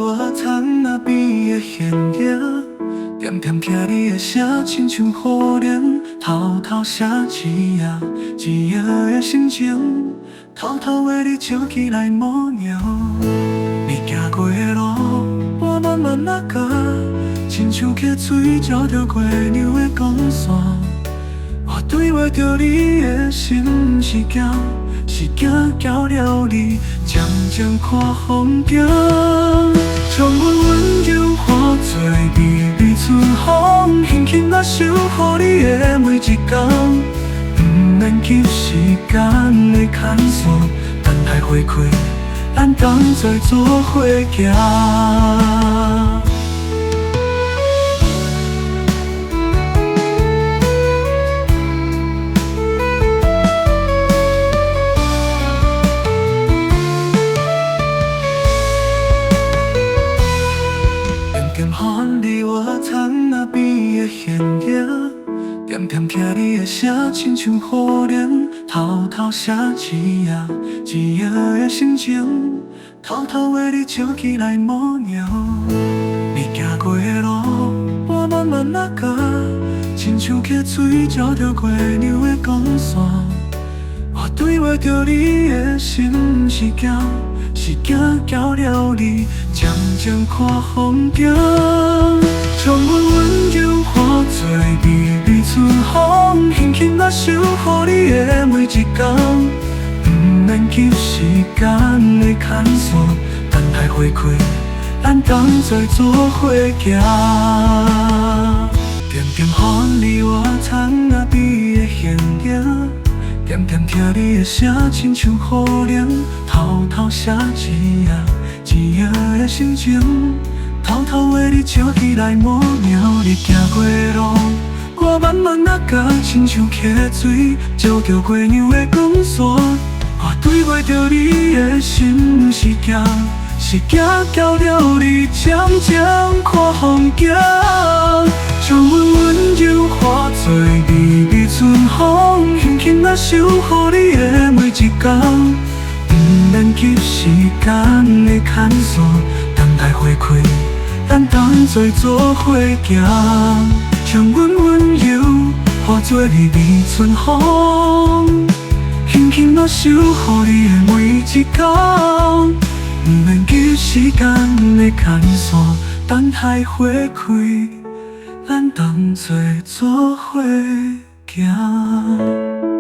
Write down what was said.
外窗仔边的弦影，点点听你的声，亲像雨帘，偷偷写一页一页的心情，偷偷为你笑起来模样。你行过的路，我慢慢仔行，亲像溪水照著月娘的光线。我对袂著你的心，毋是惊，是惊搅了你渐渐看风景。将阮温柔化做微微春风，轻轻仔守护你的每一工。毋免急时间的牵线，等待花开，咱同齐做伙行。点点看你外窗仔边的弦影，点点听你的声，亲像雨帘，偷偷写一页一页的心情，偷偷为你笑起来模样。你行过的路，我慢慢仔行，亲像溪水照著月娘的光线。我对袂著你的心，毋是惊，是惊搅了你渐渐看风景。将阮温柔化做微微春风，轻轻仔守护你的每一工。毋免急时间的牵线，等待花开，咱同齐做伙行。点点看你外窗仔边的弦影，点点听你的声，亲像雨帘，偷偷写一页一页的心情，偷偷为你笑起来模样。你行过的路，我慢慢仔行，亲像溪水照著月娘的光线。我对袂著你的心，毋是惊，是惊搅了你渐渐看风景。将阮温柔化做微微春风，轻轻仔守护你的每一工。毋免急时间的牵线，等待花开，咱同齐做伙行。将阮温柔化做微微春风，轻轻仔守护你的每一工。毋免急时间的牵线，等待花开，咱同齐做伙行。